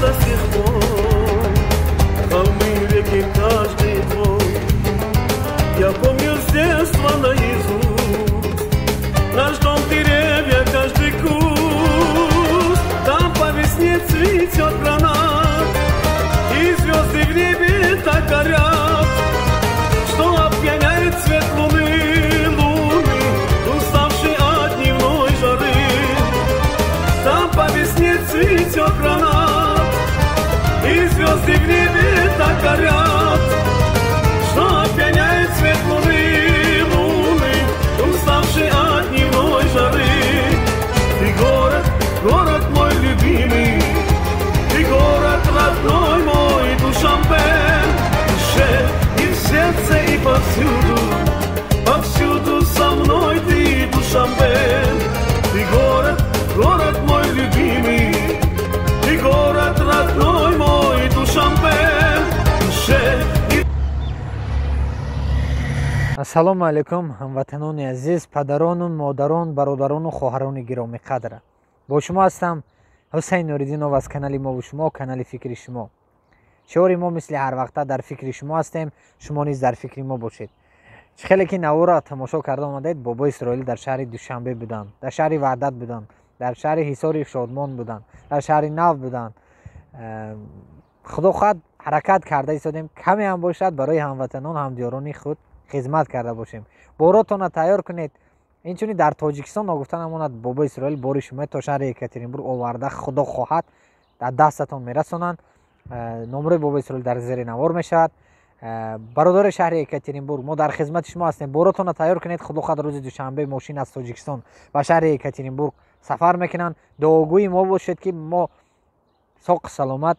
До сих пор холмы, реки, каждый двор. Я помню с детства наизусть наш дом, деревья, каждый куст. Там по весне цветет гранат, и звезды в небе так горят, что опьяняет свет луны, луны, уставший от дневной жары. Там по весне цветет гранат, и звезды в небе так горят, что опьяняет свет луны, луны, уставший от дневной жары. Ты город, город мой любимый, ты город родной мой, Душанбе. В душе и в сердце и повсюду, повсюду со мной ты, Душанбе. Ты город, город мой любимый, ты город родной мой, Душанбе. В душе и Ассалому алайкум, ҳамватанони азиз, падарону модарон, бародарону хоҳарони гиромиқадр. Бо шумо ҳастам Ҳусайн Нуриддинов аз канали мову шумо, канали фикри шумо. Шиори мо мисли ҳарвақта: дар фикри шумо ҳастем, шумо низ дар фикри мо бошед. Чӣ хеле ки наворро тамошо карда омадед, Бобои Исроилӣ дар шаҳри Душанбе буданд, дар шаҳри Ваҳдат буданд, дар шаҳри Ҳисори Шодмон буданд, дар шаҳри Нав буданд. Худо хоҳад, ҳаракат карда истодем, каме ҳам бошад, барои ҳамватанон, ҳамдиёрони худ хизмат карда бошем. Боротонро тайёр кунед. Инчунин дар Тоҷикистон, ногуфта намонад, Бобои Исроил бори шумо то шаҳри Екатеринбург оварда, худо хоҳад, дар дастатон мерасонанд. Номрои Бобои Исроил дар зери навор мешавад. Бародари шаҳри Екатеринбург, мо дар хизмати шумо ҳастем. Боротонро тайёр кунед. Худо хоҳад, рӯзи душанбе мошин аз Тоҷикистон ба шаҳри Екатеринбург сафар мекунанд. Дуогӯи мо бошед, ки мо соқу саломат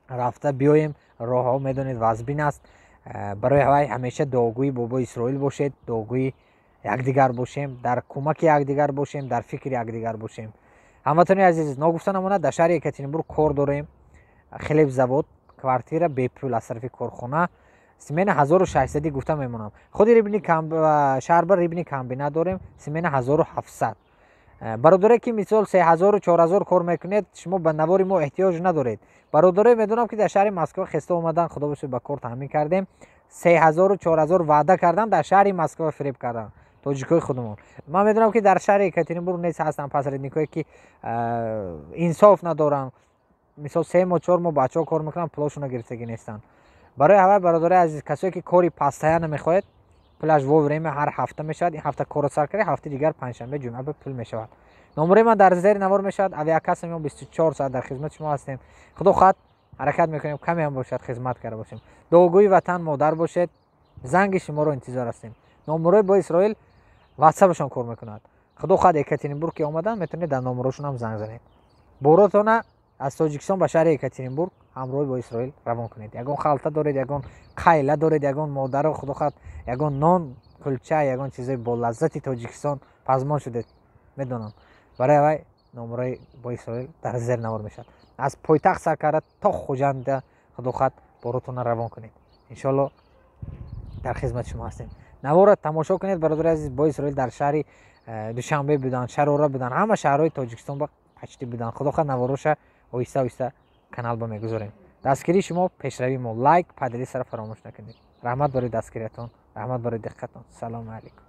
рафта биёем. Роҳҳо, медонед, вазбин аст. Барои ҳавай ҳамеша дуогӯи Бобои Исроил бошед, дуогӯи якдигар бошем, дар кӯмаки якдигар бошем, дар фикри якдигар бошем. Ҳамватанони азиз, ногуфта намонад, дар шаҳри Екатеринбург кор дорем. Хлебзавод, квартира бепул аз тарафи корхона, смена 1600 гуфта мемонам. Худи рыбный шаҳрба рыбный комбинат дорем, смена 1700. Бародаре ки мисол 3000, 4000 кор мекунед, шумо ба навори мо эҳтиёҷ надоред. Бародаре, медонам, ки дар шаҳри Москва хеста омадан, худо бошад, ба кор таъмин кардем. 3000, 4000 ваъда кардан, дар шаҳри Москва фиреб кардан тоҷикои худумон. Ман медонам, ки дар шаҳри Екатеринбург нест, ҳастанд посредникое, ки инсоф надоранд. Мисол, 3 моҳ, 4 моҳ бачаҳо кор мекунанд, пулошонро гирифтагӣ нестанд. Барои ҳавай, бародари азиз, касое ки кори постоянно мехоҳед, пулаш вовремя ҳар ҳафта мешавад. Ин ҳафта корро сар карда, ҳафтаи дигар панҷшанбе, ҷумъа ба пул мешавад. Номраи ман дар зери навор мешавад. Авиакасса мо 24 соат дар хизмати шумо ҳастем. Худо хоҳад, ҳаракат мекунем, каме ҳам бошад, хизмат карда бошем. Дуогӯи ватан модар бошед. Занги шуморо интизор ҳастем. Номерои бо Исроил ватсапашон кор мекунад. Худо хоҳад, Екатеринбург ки омадан, метавонед дар номерошон ҳам занг занед. Боротона аз Тоҷикистон ба шаҳри Екатеринбург ҳамроҳи бо Исроил равон кунед. Ягон халта доред, ягон қайла доред, ягон модаро, худо хоҳад, ягон нон, кулча, ягон чизои болаззати Тоҷикистон пазмон шудед, медонам. Барои вай номерои бо Исроил дар зер навор мешавад. Аз пойтахт сар карда то Хуҷанда, худо хоҳад, боротона равон кунед. Иншоалло, дар хизмати шумо ҳастем. Наворро тамошо кунед, бародари азиз. Бо Исроил дар шаҳри Душанбе буданд, Шарора буданд, ҳама шаҳрҳои Тоҷикистон ба почти буданд. Худо хоҳад, навороша оҳиста оҳиста канал ба мегузорем. Дастгирии шумо пешравии мо. Лайк, поделиться ро фаромӯш накунед. Раҳмат барои дастгириятон, раҳмат барои диққатон. Салому алайкум.